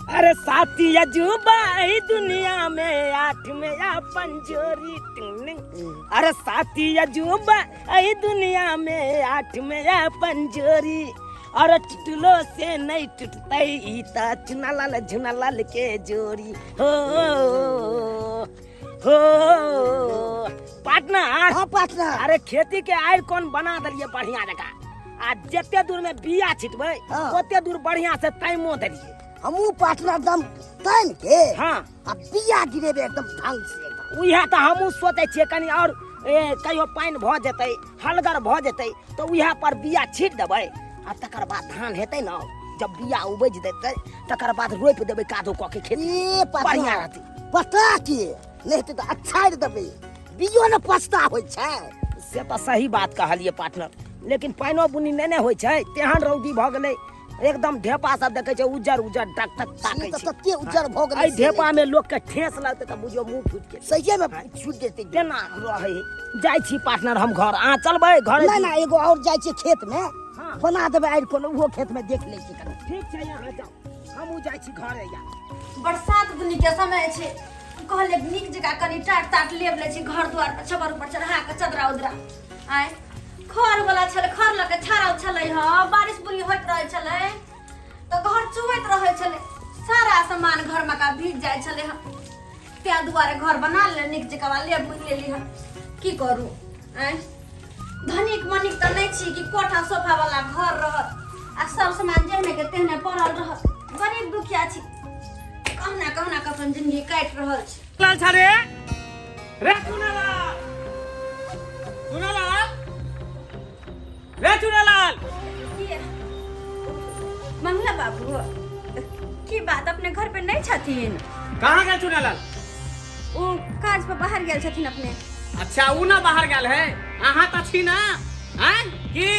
अरे साथी अजूबा ई दुनिया में आठ में अपन जोरी टिंग। अरे साथी अजूबा ई दुनिया में आठ में अपन जोरी। अरे टुटलो से नहीं टूटते ई त चुनालाल झुनालाल के जोरी हो हो। पार्टनर। हाँ पार्टनर। अरे खेती के आयर कोन बना दलिए बढ़िया जगह, आ जते दूर में बिया छिटबै हाँ। ओते दूर बढ़िया से टाइमो दलिए। हमू पार्टनर एकदम तान के हाँ। आ बिया गिरेबे एकदम ढंग से एकदम। उएह तऽ हमहूँ सोचै छियै कनि आओर ए, कहियो पानि भऽ जेतै, हलगर भऽ जेतै तऽ उएह पर बिया छीट देबै, आ तकर बाद धान हेतै ने, जब बिया उपजि जेतै तकर बाद रोपि देबै कादो कऽ के खेती। ए पार्टनर, बढ़िया रहतै। पता के नहि हेतै तऽ अछाड़ि देबै, बियो ने पछता होइ छै। से तऽ सही बात कहलियै पार्टनर, लेकिन पानिओ बुनी नहि ने होइ छै, तेहन रौदी भऽ गेलै एकदम ढेपा सब देखै छै उज्जर उज्जर टक टक ताकै से तऽ छै। तते उज्जर भऽ गेलै एहि से ढेपा में लोक के ठेस लगतै तऽ बुझियौ मुंह फूटि गेल। सहिए में छूटि जेतै। केना रहै जाइ छी पार्टनर हम घर, अहाँ चलबै घर? ना ना, एगो और जाइ छियै खेत में, हाँ। बना देबै आड़ि कोनो, ओहो खेत में देख लै छियै कनि। ठीक छै, अहाँ जाउ, हमहूँ जाइ छी घरे। या बरसात बुनी के समय छै, कहले नीक जकाँ कनि टाट ताट लेब लै छी घर द्वार पर, छबर पर चढ़ा के चदरा उदरा। आय खर वाला छलै, खर लऽ के छाड़ल छलै ह, बारिश बुनी होइत रहै छलै तऽ घर चुबैत रहै छलै, सारा सामान घर में का भीज जाइ छलै ह, तैं दुआरे घर बना ले नीक जकाँ लेब बुनि लेली ह। की करू, आँय धनिक मनिक तऽ नहि छी कि कोठा सोफा वाला घर रहत आ सब सामान जेहने के तेहने पड़ल रहत। गरीब दुखिया छी, कहुना कहुना के अपन जिंदगी काटि रहल छी। लाल छा रे रे चुनालाल, चुनालाल रे चुनालाल। की मंगला बाबू, की बात, अपने घर पे नहीं छथिन? कहाँ गेल चुनालाल? ओ काज पर बाहर गेल छथिन अपने। अच्छा उ ना बाहर गेल है, अहाँ तऽ छी ना? आँय की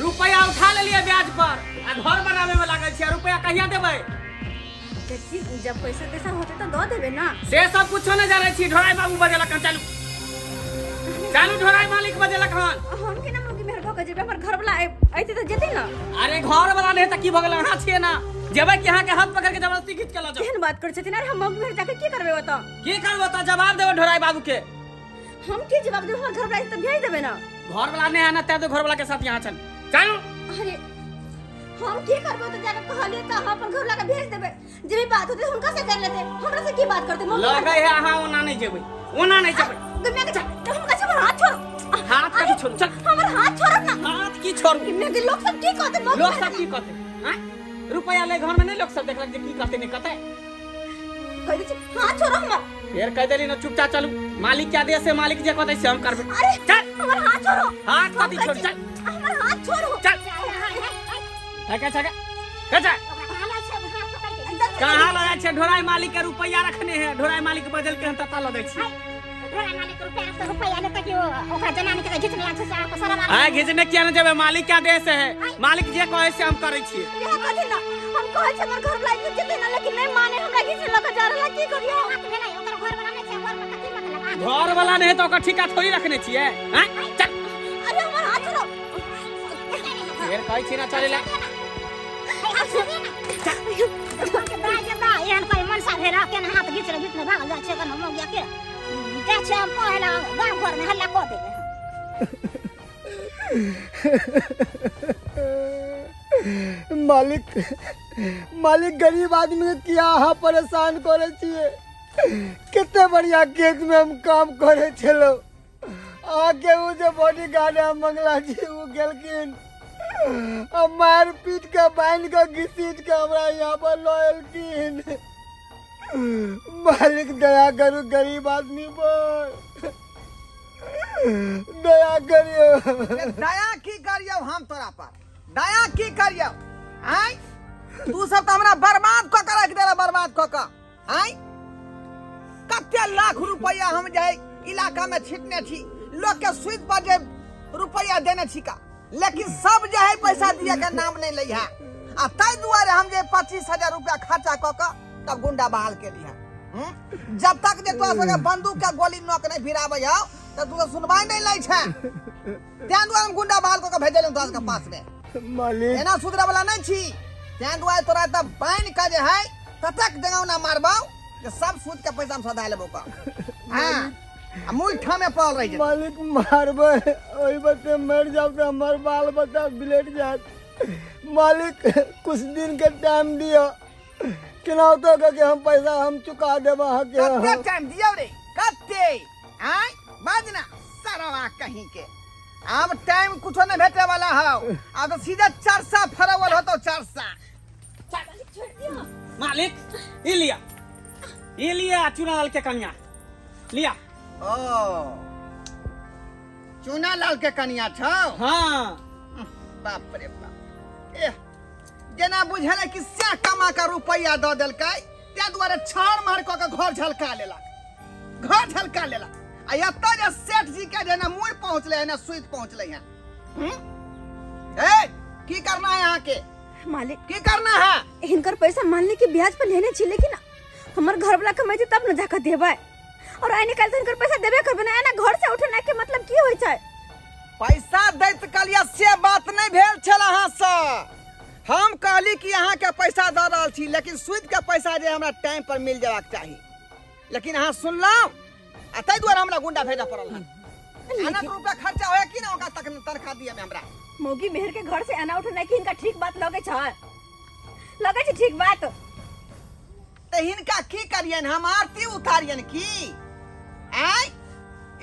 रुपया उठा लेलिए ब्याज पर आ घर बनावे में लागल छी, आ रुपया कहिया देबै? देखी जब पैसा तैसा होते तो दऽ देबै ना। से सब कुछो नहीं जाने छी, ढोराई बाबू बजेलक हन, चलू चलू, ढोराई मालिक बजेलक हन। हम केना मौगी मेहर भऽ के जेबै, हमर घर वाला अयतै तऽ जेतै ना। अरे घर वाला नहीं तऽ की भऽ गेल, अहाँ छियै ना, जेबै कि अहाँ के हाथ पकड़ के जबरदस्ती खींच के लऽ जाउ? केहन बात करै छथिन, अरे हम मौगी मेहर जाके की करबै ओतऽ? की करबै तऽ जवाब देबै ढोराई बाबू के। हम की जवाब देबै, हमर घर वाला अयतै तऽ भेज देबै ना। घर वाला नहीं आना तैं तो घर वाला के साथ यहाँ चल चलू। अरे हम की करबै तऽ जाके कहलियै तऽ अहाँ अपन घर वाला के भेज देबै, जे भी बात होतै हुनका से कर लेतै, हमरा से की बात करतै? मम्मी लगे है अहाँ ओना नहीं जेबै, ओना नहीं जेबै। दुनिया के हम कहै छी हमर हाथ छोड़ो। हाथ कथी छोड़ू? चल हमर हाथ छोड़ो ना। हाथ की छोड़ू? दुनिया के लोग सब की कहतै? मम्मी लोग सब की कहतै? आँय रुपया ले घर में नहीं लोग सब देखलक जे की कहतै नहीं कहतै। कह दै छी हाथ छोड़ो हमर। फेर कह देली ना चुपचाप चलू, मालिक के आदेश है, मालिक जे कहतै से हम करबै। अरे चल हमर हाथ छोड़ो। हाथ कथी हम छोड़? कहै चल छी, हमर हाथ छोड़ो। चल है के कैसे कहाँ लगा छे? ढोराई मालिक के रुपया रखने है, ढोराई मालिक बदल के हम तता ल दै छी। आय घिचने किया न जेबै, मालिक के आदेश है, मालिक जे कहै से हम करै छियै। इएह कथी ना हम कहै छी हमर घर वाला जेतै ना, लेकिन नहीं माने, हमरा घिचने लऽ के जा रहल है, की करियो? घर वाला नहीं तो ओकर ठीका थोड़ी रखने छियै? आँय चल। अरे हमर हाथ छोड़ो। फेर कहै छी ना चले ला। मालिक मालिक, गरीब आदमी के किया अहाँ परेशान करे छियै? कते बढ़िया खेत में हम काम करे छलहुँ, अहाँके ओ जे बॉडी गार्ड है मंगला जी ओ गेलखिन आ मारि पीट के बान्हि के घिसीट के हमरा यहाँ पर लऽ एलखिन। मालिक दया करू गरीब आदमी पर, दया करियौ। दया की करियौ हम तोरा पर, दया की करियौ? आँय तू सब तऽ हमरा बर्बाद कऽ के राखि देला, बर्बाद कऽ के। आँय कते लाख रुपया हम जे इलाका में छिटने छी, लोग के सुद पर जे रुपया देने छी का, लेकिन सब जे है पैसा दिए के नाम नहीं लै है, आ ताहि दुआरे हम जे 25,000 रुपया खर्चा कऽ के तब गुंडा बहाल केली है। जब तक जे तोरा सबके बंदूक के गोली नोक नहीं भिराबै हौ तऽ तू सब सुनवाई नहीं लै छै, तें दुआरे हम गुंडा बहाल कऽ के भेजलियौ तोरा सबके पास में। मालिक एना सुधरे वाला नहीं छी। तें दुआरे तोरा तऽ बान्हि कऽ जे है ततेक जगौना मारबौ जे सब सूद के पैसा हम सधा लेबौ का हाँ आ मुँह ठामे पड़ल रहि जेतौ। मालिक मारबै ओहि बते मरि जाब तऽ हमर बाल बच्चा बिलट जायत मालिक कुछ दिन के टाइम दिअ केनाहितो कऽ के हम पैसा हम चुका देब अहाँके। कते टाइम दियौ रे, कते? आँय बाज ना सरवा कहीं के। आब टाइम कुछो नहीं भेटे वाला हौ, आब तो सीधा चरसा फरवल होतो चरसा। मालिक ई लिया, ई लिया चुनालाल के कन्या लिया। ओ चुनालाल के कन्या छौ? हाँ। बाप रे बाप, एह जेना बुझल कि सैह कमा के रुपैआ दऽ देलकै, ताहि दुआरे छाड़ मार कऽ के घर झलका लेलक, घर झलका लेलक। आ एतऽ जे सेठ जी के जे ने मुड़ पहुँचलै है ने सुति पहुँचलै है। ए की करना है अहाँ के? मालिक की करना है? हिनकर पैसा मान ली कि ब्याज पर लेने छी, लेकिन हमर घर वाला कमाई छै तब न जाकर देबै, और आइ निकालि तऽ हिनकर पैसा देबे करबै ना। एना घर से उठेनाइ के मतलब की होइ छै? पैसा दैत कहलियै से बात नहि भेल छल अहाँसँ। हम कहली कि अहाँके पैसा दऽ रहल छी, लेकिन सूद के पैसा जे हमरा टाइम पर मिल जेबाक चाही, लेकिन अहाँ सुनलहुँ आ ताहि दुआरे हमरा गुंडा भेजऽ पड़ल हन। अनक रुपया खर्चा होय कि ना ओकरा तक तनख्वाह दिए में हमरा। मौगी मेहर के घर से एना उठेनाइ की हिनका ठीक बात लगै छै? लगै छै ठीक बात? तऽ हिनका की करियनि हम, आरती उतारियनि की? आँय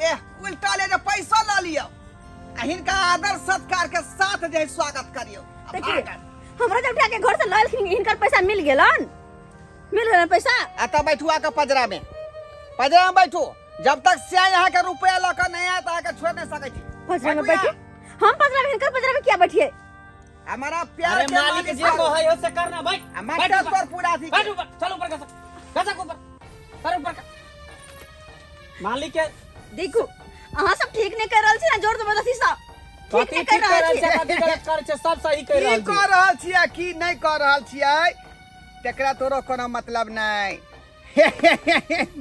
एह उल्टा ले जे पैसा लऽ लियौ आ हिनका आदर सत्कार के साथ जे है स्वागत करियौ। आ देखिए, भागल। हमरा जब उठा के घर से लऽ एलखिन हिनकर पैसा मिल गेलन, मिल गेलन पैसा। आ तब बैठू आके पजरा में, पजरा में बैठू, जब तक से यहाँ के रुपया लऽ के नहीं आयत अहाँके छोड़ नहीं सकै छी। पजरा में बैठू बैठे? हम पजरा में, हिनकर पजरा में क्या बैठिए? हमारा प्यार अरे के मालिक मालिक जे कहै हो से करना, बैठ। आ बैठ मास्टर ऊपर। तोर पूरा अथी बैठ ऊपर, चल ऊपर घसक, घसक ऊपर, सर ऊपर कर। मालिक के देखू अहाँ सब ठीक नहीं कर रहल छी ना, जोर जबरदस्ती सब ठीक कथी नहीं कर ठीक कर रहल रहल छी। छै, कथी गलत कर छै, सब सही कर की रहल कऽ छै। रहल छियै की नहीं कऽ रहल छियै तेकरा तोरो कोनो मतलब नहीं।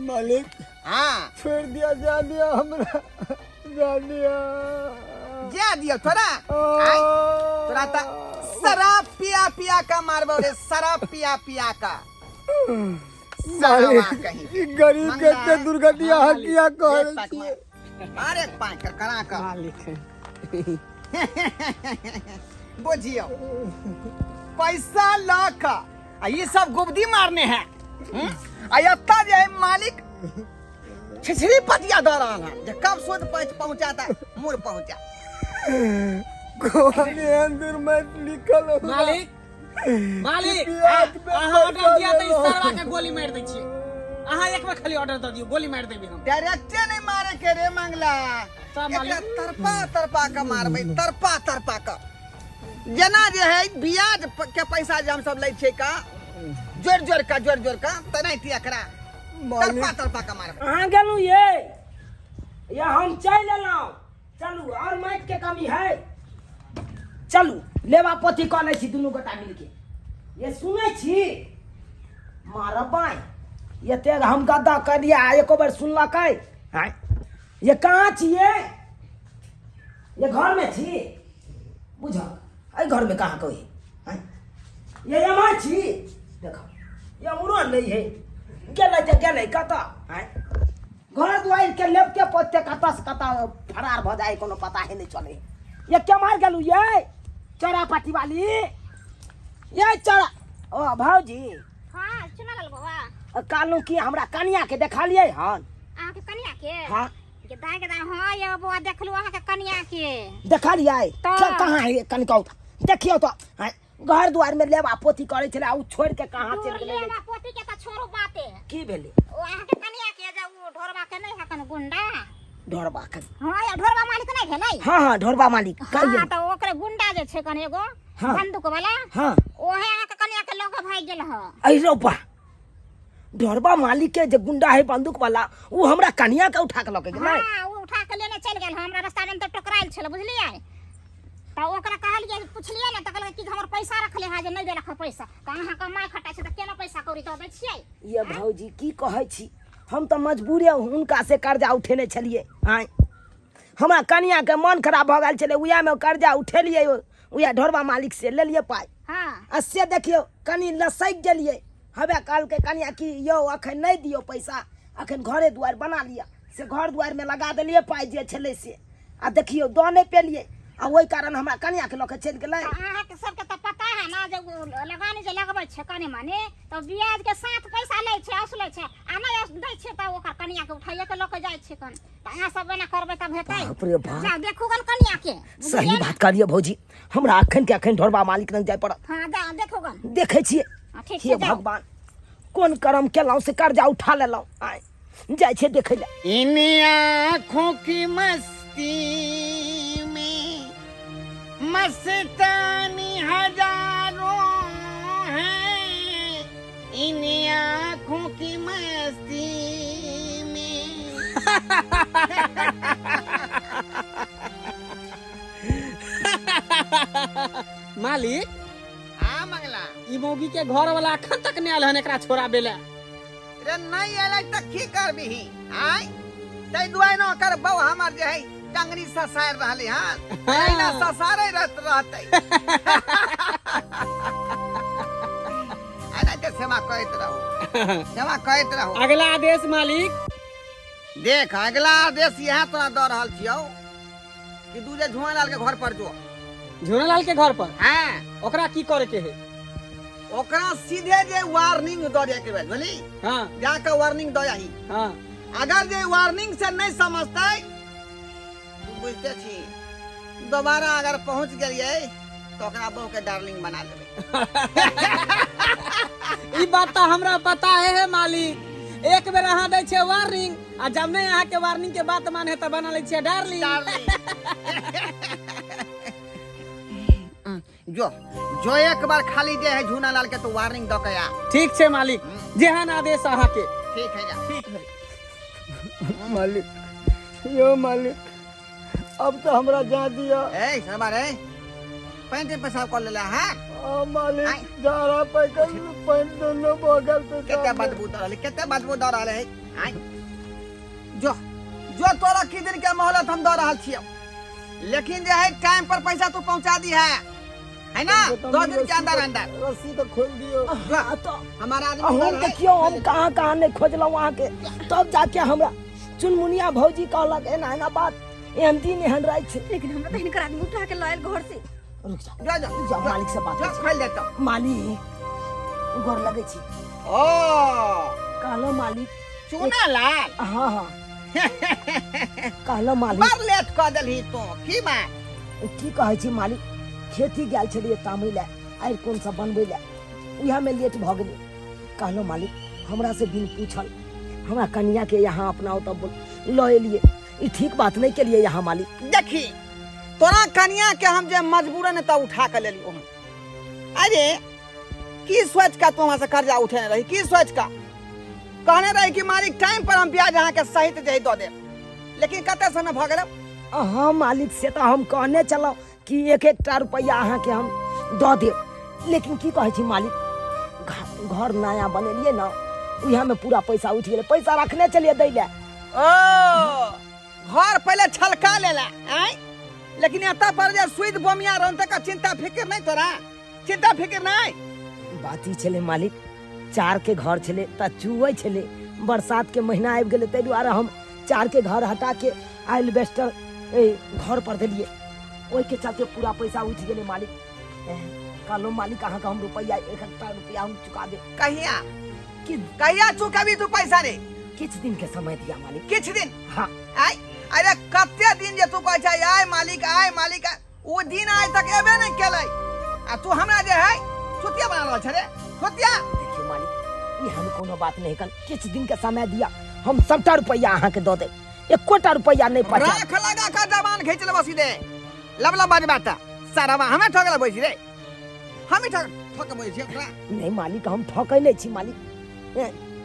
मालिक हाँ छोड़ दिया, जा दिया हमरा, जा दिया, जा दियो तोरा। आय तोरा त शराब पिया पिया का मारबो रे, शराब पिया पिया का। मालिक कहीं। ई गरीब के एते दुर्गति अहाँ किया कह एक रहल पाक छियै? मार। मारे पाँच कर करा का। मालिक बुझियो पैसा लऽ कऽ आ ई सब गुबदी मारने हैं। हम्म? आ एतऽ जे है मालिक छिछरी पतिया दऽ रहल है जे कब सूद पहुँचा था मुड़ पहुँचा। कोन एहन दुर्मत लिखल होला? मालिक, मालिक, प्याज में अहाँ ऑर्डर पैसा दिया तऽ ई लेलहुँ। सरवा के गोली मारि दै छियै। अहाँ एक बेर खाली ऑर्डर दऽ दियौ, गोली मारि देबै हम। डायरेक्टे नहीं मारे के रे मंगला, तब मालिक। एकरा तरपा तरपा के मारबै, तरपा तरपा के। जेना जे है ब्याज के पैसा जे हम सब लै छियै का जोड़ जोड़ के, जोड़ जोड़ के, तेनाहिते एकरा तरपा तरपा के मारबै। अहाँ गेलहुँ ये या हम चलि एलहुँ? चलू, और माटि के कमी है, चलू लेबा पोथी कऽ लै छी दुनू गोटा मिलके। ये सुनै छी मारब बाँहि, एते हम गद्दा करियै आ एको बेर सुनलकै? आँय ये कहाँ छियै? ये घरमे छी? बुझ एहि घरमे कहाँ कोइ आँय ये एम्हर छी, देख एम्हरो नहि है, गेलै तऽ गेलै कतऽ? आँय घर दुआरि के लेपते पोतते कतऽ से कतऽ फरार भऽ जाइ, कोनो पता ही नहि चले। ये केम्हर गेलू ये चौरा पाटी वाली? ये चौरा ओ भौजी। हाँ चुना लाल बाबा, कहलहुँ कि हमरा कनिया के देखलियै हन? अहाँके कनिया के? हाँ। के दाय के दाय, हाँ ये बौआ देखलू अहाँके कनिया के। देखलियै? तऽ। कहाँ है कनि कहू तऽ, देखियौ तऽ। आँय, घर दुआर में लेबा पोती करै छलै आ उ छोड़ि के कहाँ चलि गेलै? लेबा पोती के तऽ छोड़ू बाते, की भेलै? ओ अहाँके कनिया के जे उ ढोरबा के नहि हकन गुंडा? ढोरबा के? हाँ ये ढोरबा मालिक नहि भेलै? हाँ हाँ ढोरबा मालिक। हाँ तऽ ओकरे गुंडा जे छै कनि एगो हाँ। बंदूक वाला, हाँ ओहे अहाँके कनिया के लऽ के भागि गेल ह। अरे रौबा, ढोरबा मालिक के जे गुंडा है बंदूक वाला, उ हमरा कनिया के उठा के लऽ के गेलै? हाँ उ उठा के लेने चलि गेल, हमरा रास्ता में तऽ टकरायल छल बुझलियै। तऽ ओकरा कहलियै, पुछलियै ने तऽ कहलकै कि हमर पैसा रखले है जे नहि देलक है पैसा, तऽ अहाँके माय खटाइ छै तऽ केना पैसा कौड़ी दऽ दै छियै? ये भौजी की कहै छी, हम तऽ मजबूरे हुनका से कर्जा उठेने छलियै। आँय हमरा कनिया के मन खराब भऽ गेल छलै, उएहमे कर्जा उठेलियै, उएह ढोरबा मालिक से लेलियै पाइ। हाँ आ से देखियौ कनि लसकि गेलियै हवे कहलकै कनिया कि यौ अखन नहि दियौ पैसा अखन घरे दुआरि बना लिअ से घर दुआरिमे लगा देलियै पाइ जे छलै से आ देखियौ दऽ नहि पेलियै आ ओहि कारण हमरा कनियाके लऽ कऽ चलि गेलै तऽ अहाँके सबके तऽ पता है ना जे ओ लगानी जे लगबै छै कनि मनि तऽ ब्याज के साथ पैसा लै छै असुलै छै आ नहि दै छै तऽ ओकर कनिया के उठाइए के लऽ के जाइ छै कन तऽ अहाँ सब एना करबै तब हेतै बाप रे बाप। जाउ देखू गन कनिया के सही बात कहलियै भौजी हमरा अखन के अखन ढोरबा मालिक लग जाय पड़त हाँ जाउ देखू गन देखै छियै हाँ, ठीक छै हे जाउ भगवान कोन कर्म केलहुँ से कर्जा उठा लेलहुँ आय जाइ छियै देखै लए इन आँखों की मस्ती में मस्तानी हजारों हैं इन आँखों की मस्ती में मालिक हाँ मंगला ई मौगी के घर वाला अखन तक नहीं आयल हन एकरा छोड़ाबे ला रे नहीं एलै तऽ की करबिही आय ताहि दुआरे ने ओकर बहू हमर जे है टंगरी ससारि रहलै हन एहिना ससारे रहत रहतै एनाहिते सेवा करैत रहू सेवा करैत रहू अगला आदेश मालिक देख अगला आदेश इएह तोरा दऽ रहल छियौ कि तू जे झुआलाल के घर पर जो झुनालाल के घर पर हाँ ओकरा की करे के है ओकरा सीधे जे वार्निंग दऽ दे के बुझली हाँ जाके वार्निंग दऽ आही हाँ अगर जे वार्निंग से नहीं समझतै तू बुझते छी दोबारा अगर पहुंच गेलियै तो ओकरा बहू के डार्लिंग बना लेबै ई बात तो हमरा पता है, है मालिक एक बेर अहाँ दै छियै वार्निंग आ जब नहीं अहाँ के वार्निंग के बात माने तऽ बना लै छियै डार्लिंग जो जो एक बार खाली जे है झूना लाल के तो वार्निंग दऽ के आ ठीक छै मालिक जेहन आदेश अहाँ के ठीक है जा ठीक है मालिक यो मालिक अब तो हमरा जा दिया ए शर्मा रे पैंट में पेशाब कर लेला है आ, मालिक जा रहा पैकल पैंट दोनों बगल पे केते बदबू दऽ रहल केते बदबू दऽ रहल है आय जो जो तोरा की दिन के मोहलत हम दऽ रहल छियौ लेकिन जे है टाइम पर पैसा तू पहुंचा दी है है ना 2 दिन के अंदर अंदर रस्सी तो खोल दियो हाँ, तो हमारा आदमी हम उधर है। देखियौ हम कहाँ कहाँ नहि खोजलहुँ अहाँके तब जाके हमरा चुनमुनिया भौजी कहलक एना एना बात एहन दिन एहन राति छै लेकिन हमरा तऽ हिनकर आदमी उठा के लायल घर से रुक जाओ जो जो रुक जाओ मालिक से बात जो होइ छै। खोल देतो मालिक गोर लगै छी ओ कहलहुँ मालिक चूना लाल हाँ हाँ कहलहुँ मालिक बड़ लेट कऽ देलही तू की बात की कहै छी मालिक खेती गेल छलियै तामै लए आइ कोन सब बनबै लए उएहमे लेट भऽ गेलै कहलहुँ मालिक हमरा से बिन पूछल हमरा कनियाके यहाँ अपना ओतऽ लऽ एलियै ई ठीक बात नहि केलियै यहाँ मालिक देखी तोरा कनिया के हम जे मजबूरन तऽ उठा के लेलियो हन अरे की सोच का तू वहां से कर्जा उठेने रही की सोच का कहने रही कि मालिक टाइम पर हम ब्याज अहाँके सहित जे दऽ देब लेकिन कते समय भऽ गेल हाँ मालिक से तऽ हम कहने छलहुँ कि एक एकटा रुपैआ अहाँके हम दऽ देब लेकिन की कहै छी मालिक घर नया बनेलियै ने उएहमे पूरा पैसा उठि गेलै पैसा रखने छलियै दै लए ओ घर पहिले छलका लेला आँय लेकिन एतऽ पर जे सुइत बोमिया रहन तक चिंता फिक्र नहीं तोरा चिंता फिक्र नहीं बात ई छलै मालिक चार के घर छलै तऽ चुबै छलै बरसात के महीना आबि गेलै ताहि दुआरे हम चार के घर हटा के एल्बेस्टर घर पर देलियै ओहिके चलते पूरा पैसा उठि गेलै मालिक कहलहुँ मालिक अहाँके हम रुपैआ एक एकटा रुपैआ हम चुका देब कहिया कि कहिया चुकेबी तू पैसा रे किछु दिन के समय दिया मालिक किछु दिन हाँ आय अरे कते दिन जे तू कहै छै आय मालिक आय मालिक आय, ओ दिन आइ तक एबे नहि केलै आ तू हमरा जे है छुतिया बना रहल छै रे छुतिया देखियौ मालिक एहन कोनो बात नहीं कल किछु दिन के समय दिया हम सबटा रुपैआ अहाँके दऽ देब एकोटा रुपैआ नहीं पचा राख लगा के जबान खींच लेबो सीधे लब लब बाज बात सारावा हमें ठगल बैसी रे हमें ठग ठग बैसी ओकरा नहीं मालिक हम ठकै नहीं छी मालिक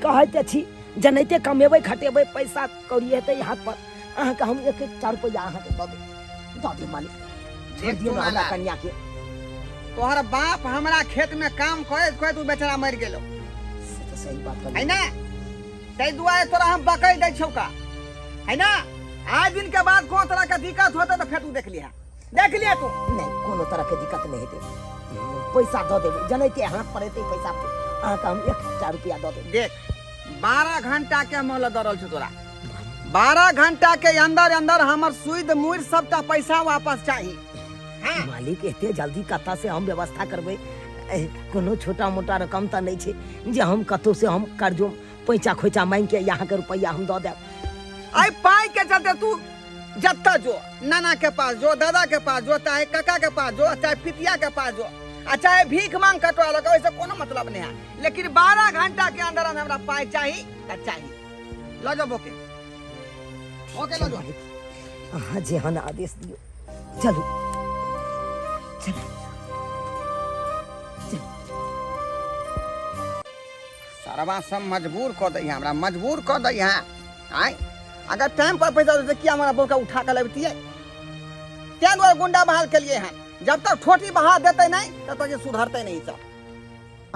कहैत तऽ छी जनैते कमेबै खटेबै पैसा कौड़ी हेतै हाथ पर अहाँके हम एक एकटा रुपैआ अहाँके दऽ देब दऽ देब मालिक छोड़ि दियौ ने हमरा कनियाके तोहर बाप हमरा खेत में काम करैत करैत उ बेचारा मरि गेलो से तऽ सही बात है कहलियै ना ताहि दुआरे तोरा हम बकै दै छौ का है ना आज दिन के बाद कोनो तरह के दिक्कत होता तो फेर तू देख लिहा देख लिहा तू नहि कोनो तरहके दिक्कत नहि हेतै पैसा दऽ देबै जनैते हाथ पर एतै पैसा अहाँके हम एकटा रुपैआ दऽ देबै। देख 12 घंटा के मोहलत दऽ रहल छौ तोरा, 12 घंटा के अंदर अंदर हमर सुइद मुइर सबटा पैसा वापस चाही। हाँ। मालिक एते जल्दी कतऽ से हम व्यवस्था करबै? कोनो छोटा मोटा रकम तऽ नहि छै जे हम कतौ से हम कर्जो पैंचा खोइचा मांगि के अहाँके रुपैआ हम दऽ देब। आइ पाई के चलते तू जतऽ जो, नाना के पास जो, दादा के पास जो, चाहे काका के पास जो, चाहे पितिया के पास जो, आ चाहे भीख मांग कटवा लग, ओहिसँ कोनो मतलब नहीं है, लेकिन 12 घंटा के अंदर अंदर हमरा पाई चाही तऽ चाही। लऽ जाओ बोके, ओके लऽ जाओ। अहाँ जेहन आदेश दियौ। चलू चलू। सरवा सब मजबूर कऽ दै हमरा, मजबूर कऽ दै है। आँय अगर टाइम पर पैसा देते किया हमरा बोका उठा कऽ लबितियै? ताहि दुआरे गुंडा बहाल केलिए हैं, जब तक ठोटी बहा देते नहीं तब तक ये सुधरते नहीं सब।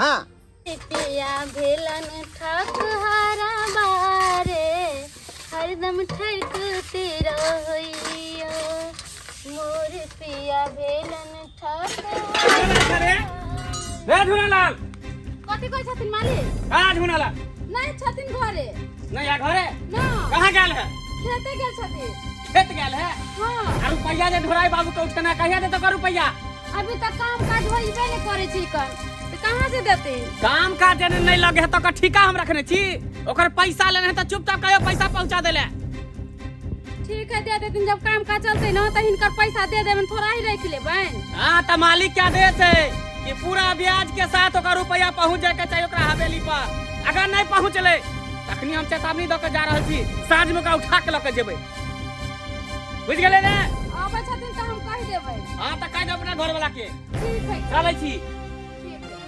हाँ पिया भेलन ठक हरा बारे हरदम ठकते रहियो, मोर पिया भेलन ठक। रे झुनालाल, कथी कहै छथिन मालिक? कहाँ झुनालाल? नहीं छथिन घरे। नहीं है घरे? ना। कहाँ गेल है? खेते गेल छथिन। खेत गेल है? हाँ। आ रुपैया जे ढोराई बाबू के उठना कहिया देतो का रुपैया? अभी तक काम काज होइबे नहीं करे छी कन, तो कहाँ से देते? काम काज जे नहीं लगे है तो का ठीका हम रखने छी, ओकर पैसा लेने है तो चुपचाप कहियो पैसा पहुंचा देले। ठीक है दे देथिन, जब काम काज चलते ना तो हिनकर पैसा दे देबन, थोड़ा ही रख लेबन। हाँ तो मालिक के आदेश है कि पूरा ब्याज के साथ ओकर रुपया पहुंच जाए के चाहिए ओकरा हवेली पर। अगर नहीं पहुंचले तखनी हम चेतावनी दऽ के जा रहल छी, साँझ में ओकरा उठा के लऽ के जेबै, बुझि गेलै ने? आबै छथिन तऽ हम कहि देबै। हाँ तऽ कहि देब अपना घर वाला के। ठीक है। चलै छी। ठीक है।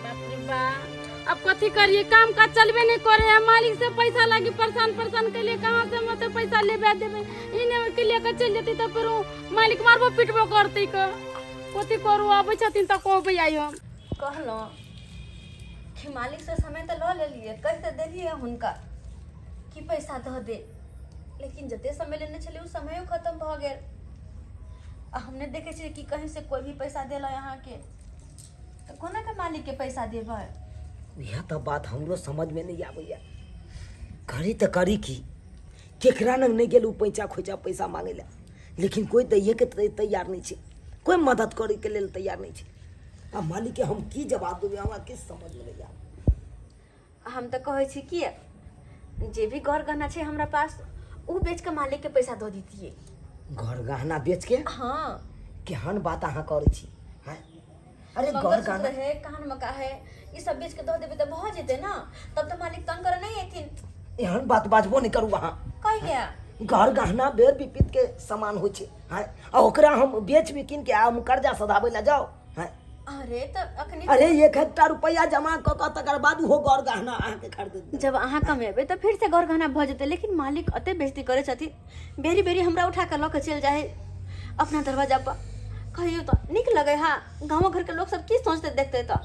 बाप रे बा, अब कथी करिए, काम काज चलबे नहीं करे है, मालिक से पैसा लागी परेशान परेशान के लिए कहाँ से मत पैसा लेबे देबे, इने के लिए के चल जती तो फिर मालिक मारबो पिटबो करते के कथी करू। आबै छथिन तऽ कहबै आई हम। कहलहुँ कि मालिक से समय तऽ लऽ लेलियै, कहि तऽ देलियै हुनका कि पैसा दऽ दे, लेकिन जते समय लेने छलियै ओ समयो खत्म भऽ गेल आ हम नहि देखै छियै कि कहीं से कोइ भी पैसा देलक अहाँके, तऽ कोना के मालिक के पैसा देबै? इएह तऽ बात हमरो समझमे नहि आबैए, करी तऽ करी की, केकरा लग नहि गेलहुँ पैंचा खोइचा पैसा मांगै लए, लेकिन कोइ दैएके तैयार नहि छै, कोइ मदद करैके लेल तैयार नहि छै। आ मालिकके हम की जवाब देबै, हमरा किछु समझमे नहि आबै। हम तऽ कहै छी कि जे भी घर गहना छै हमरा पास ओ बेच के मालिक के पैसा दऽ दितियै। घर गहना बेच के? हाँ। केहन बात अहाँ करै छी? हैं? अरे घर मंगलसूत्र गहना है, कान मका है, ई सब बेच के दऽ देबै तऽ भऽ जेतै ना, तब तऽ मालिक तंग करऽ नहि एथिन। एहन बात बाजबो नहि करू अहाँ। कहिया? घर गहना बेर विपरीत के सामान होइ छै, हैं? आ ओकरा हम बेच बिकिन के आ हम कर्जा सधाबै लए जाउ, हैं? अरे तऽ अखनी अरे एक एकटा रुपैआ जमा कऽ कऽ तकर बाद ओहो घर गहना अहाँके खरीद। जब अहाँ कमेबै तऽ फिर से घर गहना भऽ जेतै, लेकिन मालिक अते बेइज्जती करै छथिन, बेरी बेरी हमरा उठा कऽ लऽ कऽ चलि जाइ है अपना दरवाजा पर, कहियौ तऽ नीक लगै है? गाँवो घरके लोक सब की सोचतै देखतै तऽ?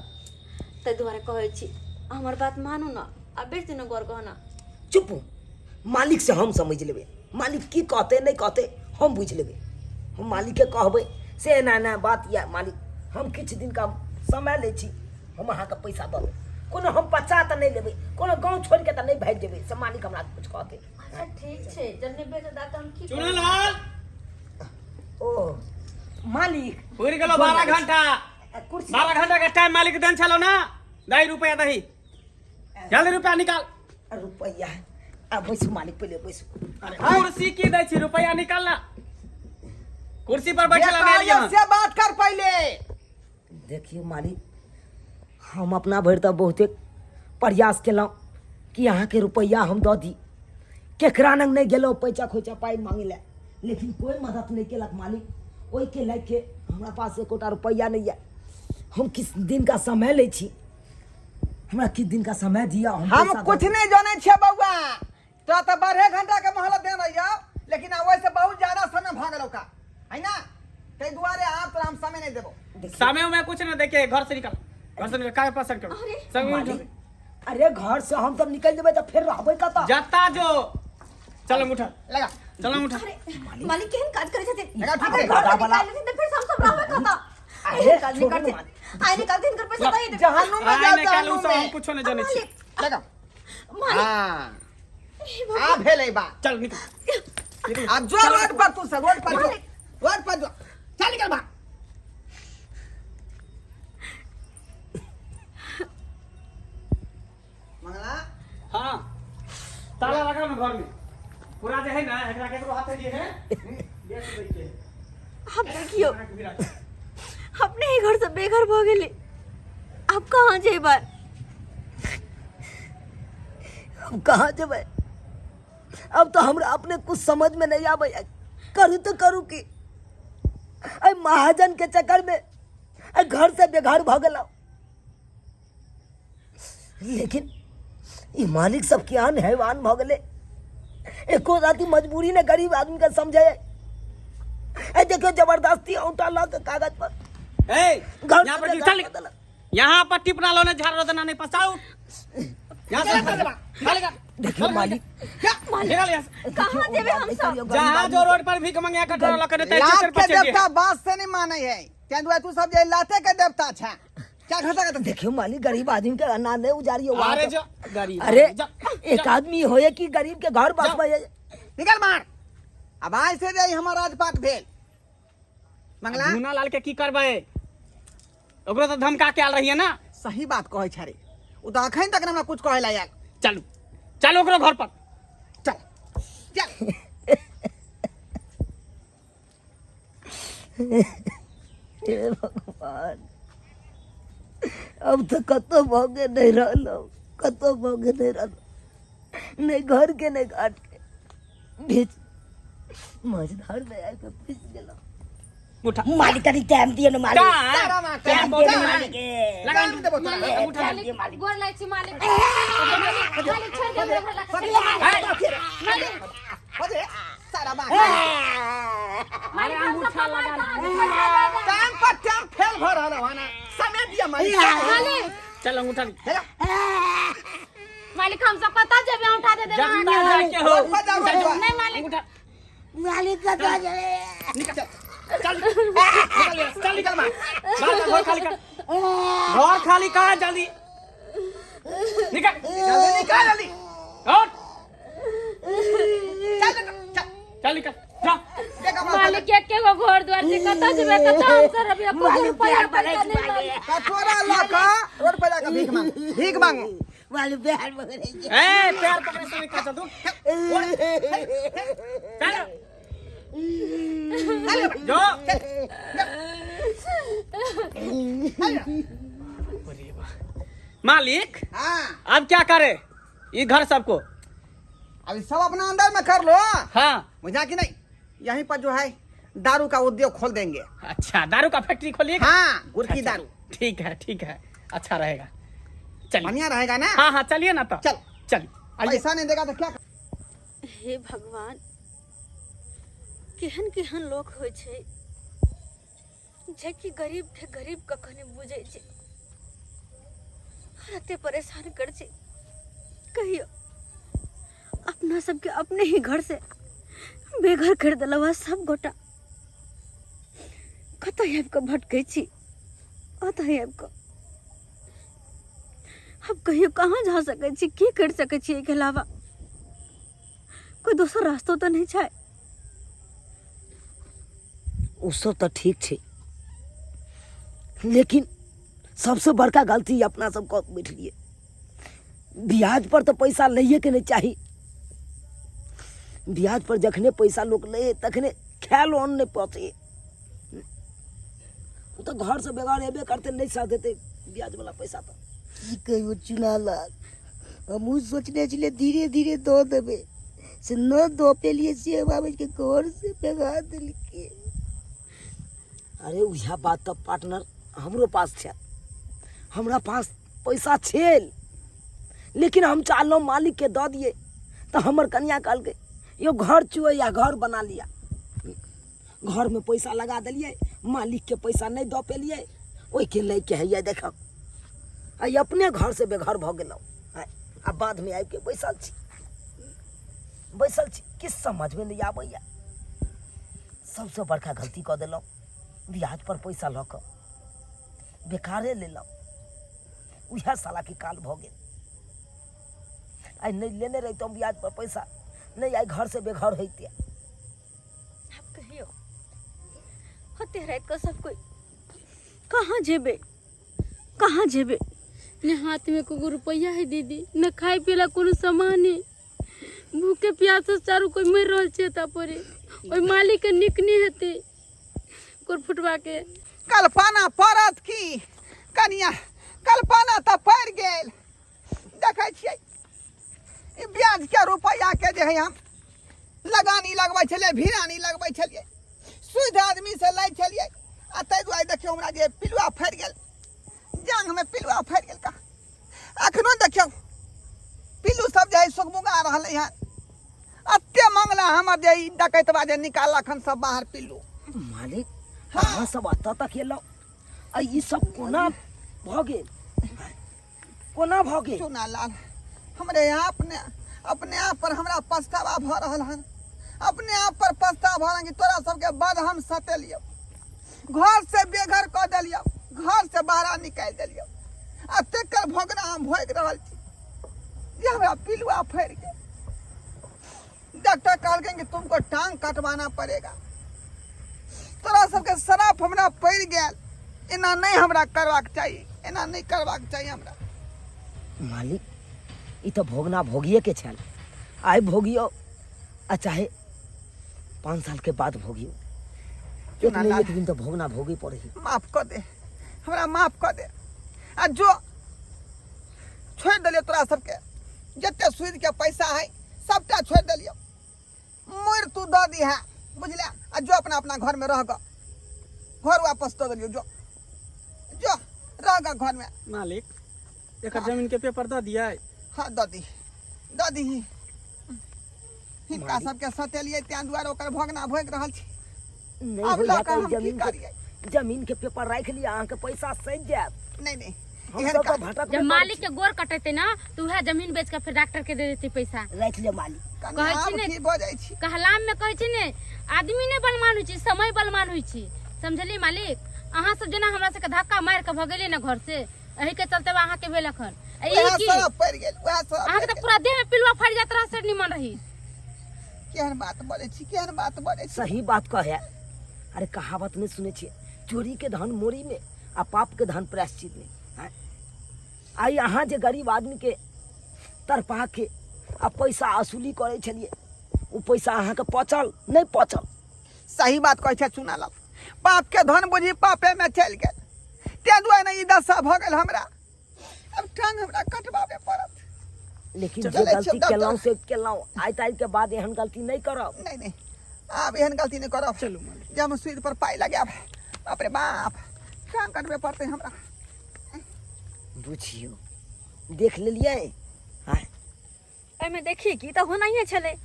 ताहि दुआरे कहै छी हमर बात मानू ने आ बेच दिनू घर गहना। चुप, मालिक से हम समझ लेबै, मालिक की कहतै नहि कहतै हम बुझि लेबै। हम मालिकके कहबै से एना एना बात यऽ मालिक, हम किछु दिनका समय लै छी, हम अहाँके पैसा दऽ देब, कोनो हम पचा तऽ नहि लेबै, कोनो गाँव छोड़िके तऽ नहि भागि जेबै से मालिक हमरा किछु कहतै। अच्छा ठीक छै, जब नहि बेचता तऽ हम की करू? चुनलाल। ओ मालिक पुरि गेलो 12 घंटा। कुर्सी 12 घंटा के टाइम मालिक देन छलो ना, दही रुपया दही, जल्दी रुपया निकाल। रुपैआ आ बैसू मालिक, पहिले बैसू। अरे कुर्सी की दै छी, रुपया निकाल ना, कुर्सी पर बैठल जे नहीं कहलियौ एलियै। से बात कर पहिले। देखियौ मालिक, हम अपना भरि तऽ बहुते प्रयास केलहुँ कि अहाँके रुपैआ हम दऽ दी, केकरा लग नहि गेलहुँ पैसा खोइचा पाइ मांगै लए, लेकिन कोइ मदद नहि केलक मालिक। ओहिके लए के हमरा पास एकोटा रुपैआ नहि यऽ। हम किछु दिनका समय लै छी, हमरा किछु दिनका समय दिअ। हम कुछ नहि जानै छियै बौआ, तोरा तऽ 12 घंटा के मोहलत देने रहियौ, लेकिन आब ओहिसँ बहुत ज्यादा समय भऽ गेलौ का है ना, ताहि दुआरे आब तोरा हम समय नहि देबौ। समय उमय कुछ ना देखे, घर से निकल, घर से निकल, काहे पसंद करो सब। मालिक, अरे घर से हम सब निकल जेबै तऽ फेर रहबै कतऽ? जत्ता जो, चल उठा लगा, चल उठा। अरे मालिक केहन काज करै छथिन? लगा, ठीक अगर छै। घर से दादा निकालि देथिन तऽ फेर से हम सब रहबै कतऽ? अरे निकाल छोड़ू निकाल ना। आइ निकाल दिन कर पैसा दही दे जहन्नुम में आइ जाओ निकाल उ जहन्नुम सब हम में कुछो नहीं जानै छी लगाओ मालिक हाँ आ भेलै बात चल निकल अब जो रोड पर तू सब रोड पर जो रोड पर जो चल निकल बाहर मंगला हाँ ताला लगा ना घर में पूरा जे है ना एकरा केकरो हाथे जे है बेच दै के अब देखियो एकरा के भी राख। अपने ही घर से बेघर भ गेली अब कहाँ जेबै हम कहाँ जेबै अब तो हमरा अपने कुछ समझ में नहीं आबै करू तो करू की अरे महाजन के चक्कर में अरे घर से बेघर भऽ गेलहुँ लेकिन ई मालिक सब केहन हैवान भऽ गेलै एको राति मजबूरी ने गरीब आदमी के समझे ए देखियो जबरदस्ती औंटा लऽ के कागज पर ए घर यहाँ से पर बेघर चल कऽ देलक। यहाँ पर टिपना लो ने झाड़ रोदना नहीं पसाऊ यहाँ से निकल खाली कर देखियो मालिक निकल यहाँ से कहाँ जेबै हम सब जहाँ जो रोड पर भीख मंगे कटोरा लके देते लात चल के पर चल देवता बात से नहीं माने है तें दुआरे तू सब जे लाते के देवता छे क्या घटा के देखियो मालिक गरीब आदमी के अनाज नहीं उजारियो वहाँ अरे के। जो गरीब अरे जा, एक आदमी होए कि गरीब के घर बसबै निकल बाहर अब आज से जे हमर राजपाट भेल मंगला झूना लाल के की करबै ओकरो तो धमका के आयल रहिए ना सही बात कहै छै रे ओ तऽ अखन तक ने हमरा कुछ कहै ला आयल चलू चलू ओकरो घर पर चल चल हे भगवान अब तो कतौ भोगे नहीं रहलो कतौ भोगे नहीं रहलो नहीं घर के नहीं घाट के बीच मझधार में आबि के फंसि गेलहुँ उठा मालिक कनी टाइम दियौ ने मालिक तारा माँ टाइम टाइम दियौ टाइम मालिक के। लगा टाइम देबो तोरा मालिक, उठा टाइम दियौ मालिक गोर लागै छी मालिक मालिक छोड़ि देबै हमरा लग मालिक अरे सारा माँ मालिक हम सब कमाइ कऽ अहाँके पैसा दऽ देब। टाइम पर टाइम फेल भऽ रहल हो ना समय दिया मालिक मालिक चल अंगूठा ली। हेलो मालिक हम सब कतऽ जेबै औंठा दे देबै जतना अहाँके जाके हो रोड पर जाओ, रोड पर। नहि मालिक अंगूठा मालिक कतऽ जेबै निकल चल निकल चल निकल मार मार घर खाली कर घर खाली कर जल्दी निकल जल्दी निकल जल्दी और चल चल चल चल निकल जा के कपड़ा मालिक के गो घर द्वार छै कतऽ जेबै कतऽ हम सब रहबै एको रुपैआ पैसा नहि मालिक कटोरा लऽ कऽ रोड पर जाकऽ भीख मांगू भीख मांगू मालिक बिहार पकड़ै छै ए पैर पकड़े से निकल चल तू चल जो मालिक हाँ अब क्या करे ये घर सबको अभी सब अपना अंदर में कर लो हाँ बुझा कि नहीं यहीं पर जो है दारू का उद्योग खोल देंगे अच्छा दारू का फैक्ट्री खोलिएगा हाँ गुड़ की दारू ठीक है ठीक है अच्छा रहेगा चलिए बढ़िया रहेगा ना हाँ हाँ चलिए ना तो चल। चलिए आइए पैसा नहीं देगा तो क्या हे भगवान केहन केहन लोक होइ छै जेकि गरीबके गरीब कखन बुझै छै और एते परेशान कर छै कहियो अपना सबके अपने ही घर से बेघर कर देलक सब गोटा कतऽ आबि कऽ भटकै छी ओतऽ आबि कऽ हम कहियो कहाँ जा सकै छी की करि सकै छी एहिके अलावा कोइ दोसर रास्तो तऽ नहि छै ओ सब तऽ ठीक छै लेकिन सबसे बड़का गलती अपना सब कऽ बैठलियै ब्याज पर तऽ पैसा लैएके नहि चाही ब्याज पर जखने पैसा लोक लै तखने खायल अन्न नहि पचै ओ तऽ घरसँ बेगर एबे करतै नहि साथ देतै ब्याजवला पैसा तऽ की कहियो चुना लाल हमहूँ सोचने छलियै धीरे धीरे दऽ देबै से न दऽ पेलियै से हम आबै के घर से भगा देलकै अरे उएह बात तऽ पार्टनर हमरो पास छै हमरा पास पैसा छल लेकिन हम चाहलहुँ मालिकके दऽ दियै तऽ हमर कनिया कहलकै यौ घर चुए या घर बना लिअ घरमे पैसा लगा देलियै मालिकके पैसा नहि दऽ पेलियै ओहिके लैके हैया देखब आइ अपने घरसँ बेघर भऽ गेलहुँ आँय, आ बाधमे आबिके बैसल छी बैसल छी किछु समझमे नहि आबैए सबसँ बड़का गलती कऽ देलहुँ ब्याज पर पैसा लऽ कऽ बेकारे लेलहुँ उएह सालाके काल भऽ गेल आइ नहि लेने रहितहुँ ब्याज पर पैसा नहि आइ घरसँ बेघर होइते आब कहियो होते राति कऽ सब कोइ कहाँ जेबै कहाँ जेबै ने हाथ में कोनो रुपैआ है दीदी न खाए पिए ला कोनो सामान है भूखे प्यास से चारू कोई मर रहल छै एतऽ पर ओहि मालिक के नीक नहीं हेतै कोर फुटवा के कल्पना पड़त की कनिया कल्पना तऽ पड़ि गेल देखै छियै ई ब्याज के रुपैआ के जे है हम लगानी लगबै छलियै भिरानी लगबै छलियै शुद्ध आदमी से लै छलियै आ ताहि दुआरे देखियौ हमरा जे पिलुआ फड़ि गेल जांघमे पिलुआ फड़ि गेल का अखनो देखियौ पिल्लू सब जे है सुगबुगा रहलै हन एते मंगला हमर जे ई डकैतबा जे निकाललक हन सब बाहर पिल्लू मालिक अहाँ सब एतऽ तक एलहुँ आ ई सब कोना भऽ गेल कोना भऽ गेल चुना लाल हमरे यहाँ अपने अपने आप पर हमरा पछतावा भऽ रहल हन अपने आप पर पछतावा भऽ रहल कि तोरा सबके बद हम सतेलियौ घर से बेघर कऽ देलियौ घर से बाहर निकालि देलियौ आ तेकर भोगना हम भोगि रहल छी जे हमरा पिलुआ फड़ि गेल डॉक्टर कहलखिन कि तुमको टांग कटवाना पड़ेगा तोरा सबके शराब हमरा पड़ि गेल एना नहि हमरा करबाक चाही एना नहि करबाक चाही हमरा मालिक ई तऽ भोगना भोगिएके छल आइ भोगियौ आ चाहे 5 साल के बाद भोगियौ एक चुना ने लाल। एक दिन तऽ भोगना भोगे पड़े है माफ कऽ दे हमरा माफ कऽ दे आ जो छोड़ि देलियौ तोरा सबके जते सूदके पैसा है सबटा छोड़ि देलियौ मोर तू दऽ दिहे बुझले आ जो अपना अपना घरमे रह गऽ घर वापस दऽ देलियौ जो जो रह गऽ घरमे मालिक एकर जमीन के पेपर दऽ दियै हाँ दऽ दी दऽ दीही हिनका सबके सतेलियै तें दुआरे ओकर भोगना भोगि रहल छी नहि आब होइए लऽ कऽ तऽ हम की जमीन के करियै जमीन के पेपर राखि लिअ अहाँके पैसा सधि जायत नहि नहि हम एहन सब तऽ काज भटकबे जब करै मालिक छी। के गोर कटेते ना तो वह जमीन बेच के फिर डॉक्टर के दे देते पैसा राखि लिअ मालिक कनि कहै छी आब ने की बजै छी कहलाम में कहै छी ने आदमी नहि बलमान होइ छै समय बलमान होइ छै समझलियै मालिक अहाँ सब जेना हमरा सबके धक्का मारि के भगेलियै ने घर से एही के चलते अहाँ के भेल अखन आ ई वएह की सरफ पड़ि गेल वएह सरफ अहाँ के पड़ि तऽ पूरा देह में पिलुआ फड़ि जात रहा से निमन रही गेल। केहन बात बजै छी केहन बात बजै छी सही बात कहे अरे कहावत नहीं सुने छियै चोरी के धन मोरी में आ पाप के धन प्रायश्चित में आँय? आइ अहाँ जे गरीब आदमी के तड़पा के आ पैसा वसूली करै छलियै ओ पैसा अहाँके पचल नहि पचल सही बात कहै छै चुना लाल पाप के धन बुझी पापे में चलि गेल ताहि दुआरे ने ई दशा भऽ गेल हमरा अब टांग हमरा कटबाबे पड़त लेकिन जे चलै छियौ गलती डॉक्टर। केलहुँ से केलहुँ आइ ताहि के बाद एहन गलती नहि करब नहीं नहीं आब एहन गलती नहीं करब चलू मालिक जे हम सूद पर पाइ लगायब बाप रे बाप टांग कटबे पड़तै हमरा बुझियौ देख लेलियै आँय एहिमे देखी की तऽ होनाइए छलै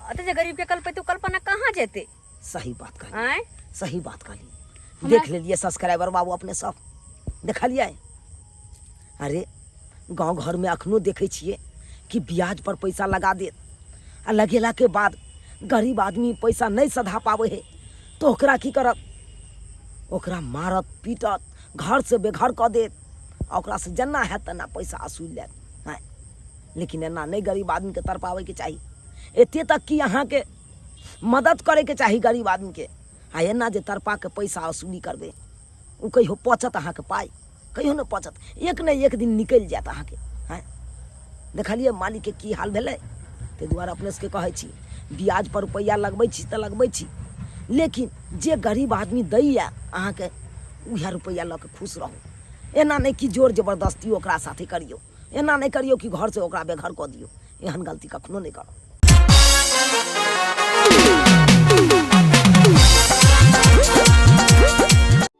अते जे गरीबके कल्पेतै ओ कल्पना कहाँ जेतै सही बात कहली आँय सही बात कहली देख लेलियै सब्सक्राइबर बाबू अपने सब देखलियै अरे गाँव घरमे अखनो देखै छियै कि ब्याज पर पैसा लगा देत आ लगेलाके बाद गरीब आदमी पैसा नहि सधा पाबै है तऽ ओकरा की करत ओकरा मारत पीटत घरसँ बेघर कऽ देत आ ओकरासँ जेना हैत तेना पैसा असूलि लेत आँय लेकिन एना नहि गरीब आदमीके तड़पाबैके चाही एते तक कि अहाँके मदद करैके चाही गरीब आदमीके आ एना जे तड़पाके पैसा वसूली करबै ओ कहियो पचत अहाँके पाइ कहियो नहि पचत एक ने एक दिन निकलि जायत अहाँके आँय देखलियै मालिकके की हाल भेलै ताहि दुआरे अपने सबके कहै छी ब्याज पर रुपैआ लगबै छी तऽ लगबै छी लेकिन जे गरीब आदमी दैए अहाँके उएह रुपैआ लऽ कऽ खुश रहू एना नहि कि जोर जबरदस्ती ओकरा साथे करियौ एना नहि करियौ कि घरसँ ओकरा बेघर कऽ दियौ एहन गलती कखनो नहि करब।